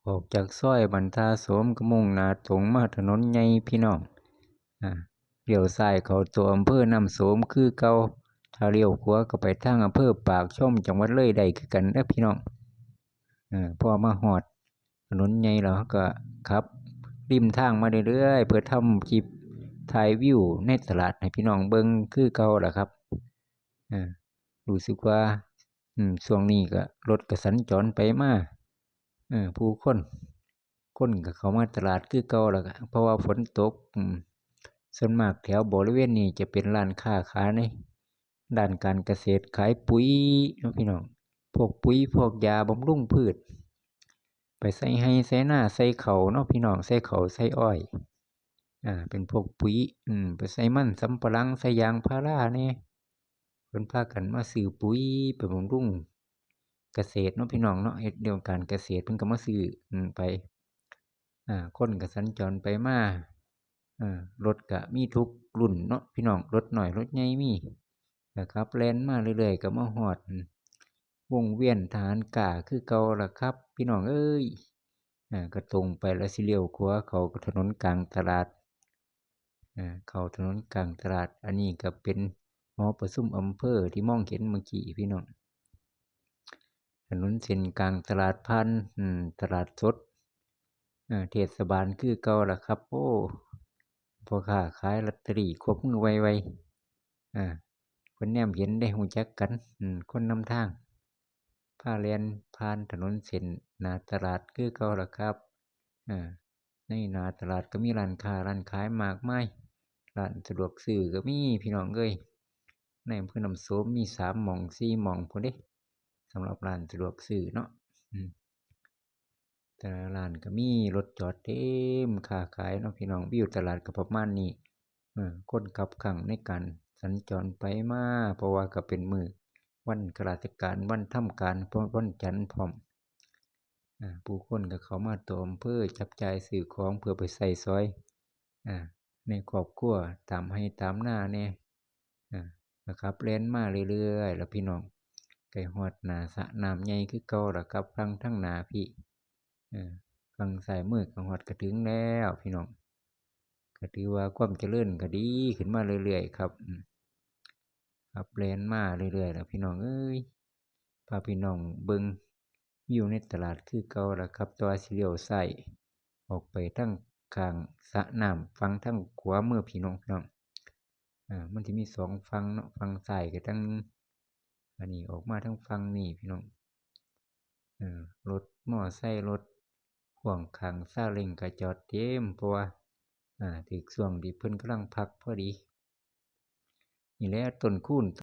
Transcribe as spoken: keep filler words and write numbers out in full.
ออกจากซอยบ้านท่าโสมก็มุ่งหน้าตรงมาถนนใหญ่พี่น้อง อ่า เลี้ยวซ้ายเข้าตัวอำเภอน้ำโสมคือเก่า ถ้าเลี้ยวขวาก็ไปทางอำเภอปากชมจังหวัดเลยได้คือกันเด้อพี่น้อง เออ พอมาฮอดถนนใหญ่แล้วเราก็ขับริมทางมาเรื่อยๆ เพื่อทำคลิปถ่ายวิวในตลาดให้พี่น้องเบิ่งคือเก่าล่ะครับ เออ รู้สึกว่า อืม ช่วงนี้ก็รถก็สัญจรไปมา เออ ผู้คน คนก็เข้ามาตลาดคือเก่าล่ะครับ เพราะว่าฝนตก อืม ส่วนมากแถวบริเวณนี้จะเป็นร้านค้าขายในด้านการเกษตร ขายปุ๋ยเนาะพี่น้อง พวกปุ๋ย พวกยาบำรุงพืช ไปใส่ไร่ใส่นา ใส่ข้าวเนาะพี่น้อง ใส่ข้าวใส่อ้อย อ่า เป็นพวกปุ๋ย อืม ไปใส่มันสำปะหลัง ใส่ยางพาราแหน่ เพิ่นพากันมาซื้อปุ๋ยไปบำรุงเกษตรเนาะพี่น้องเนาะ เฮ็ดเรื่องการเกษตรเพิ่นก็มาซื้อ อืม ไป อ่า คนก็สัญจรไปมา เออ รถก็มีทุกรุ่นเนาะพี่น้อง รถน้อยรถใหญ่มี ก็ขับแล่นมาเรื่อยๆ ก็มาฮอด อืม วงเวียนทหารกล้าคือเก่าล่ะครับ พี่น้องเอ้ย อ่า ก็ตรงไปแล้วสิเลี้ยวขวาเข้าถนนกลางตลาด อ่า เข้าถนนกลางตลาด อันนี้ก็เป็นหอประชุมอำเภอที่มองเห็นเมื่อกี้พี่น้อง ถนนเส้นกลางตลาดผ่าน อืม ตลาดสด เออ เทศบาลคือเก่าล่ะครับ โอ้ พ่อค้าขายลอตเตอรี่ควักมือไวๆ อ่า เพิ่นแนมเห็นได้ฮู้จักกัน อืม คนนำทาง พาแล่นผ่านถนนเส้นหน้าตลาดคือเก่าล่ะครับ อ่า ในหน้าตลาดก็มีร้านค้าร้านขายมากมาย ร้านสะดวกซื้อก็มีพี่น้องเอ้ย ในอำเภอน้ำโสมมีสามหม่องสี่หม่องพู้นเด้ สำหรับร้านสะดวกซื้อเนาะ อืม แต่ละร้านก็มีรถจอดเต็ม ค้าขายเนาะพี่น้อง วิวตลาดก็ประมาณนี้ เออ คนคับคั่งในการสัญจรไปมา เพราะว่าก็เป็นมื้อวันข้าราชการ วันทำการ พร้อมวันจันทร์พร้อม อ่า ผู้คนก็เข้ามาตัวอำเภอ จับจ่ายซื้อของเพื่อไปใช้สอย อ่า ในครอบครัว ตามไร่ตามนาแหน่ อ่า นะครับ แล่นมาเรื่อยๆ แล้วพี่น้อง ใกล้ฮอดหน้าสระน้ำใหญ่คือเก่าแล้วครับ ฝั่งทางหน้าพี้ เออ ฝั่งซ้ายมือก็ฮอดก็ถึงแล้วพี่น้อง ก็ถือว่าความเจริญก็ดีขึ้นมาเรื่อยๆ ครับ อืม ครับ แล่นมาเรื่อยๆ แล้วพี่น้องเอ้ย พาพี่น้องเบิ่งวิวในตลาดคือเก่าล่ะครับ แต่ว่าสิเลี้ยวซ้ายออกไปทางข้างสระน้ำฝั่งทางขวามือพี่น้อง พี่น้อง อ่า มันสิมีสองฝั่งเนาะ ฝั่งซ้ายก็ทาง อันนี้ออกมาทางฝั่งนี้พี่น้อง เออ รถมอไซค์ รถพ่วงข้างซาเล้งก็จอดเต็ม เพราะว่า อ่า ถืกช่วงที่เพิ่นกำลังพักพอดี นี่แหละต้นคูน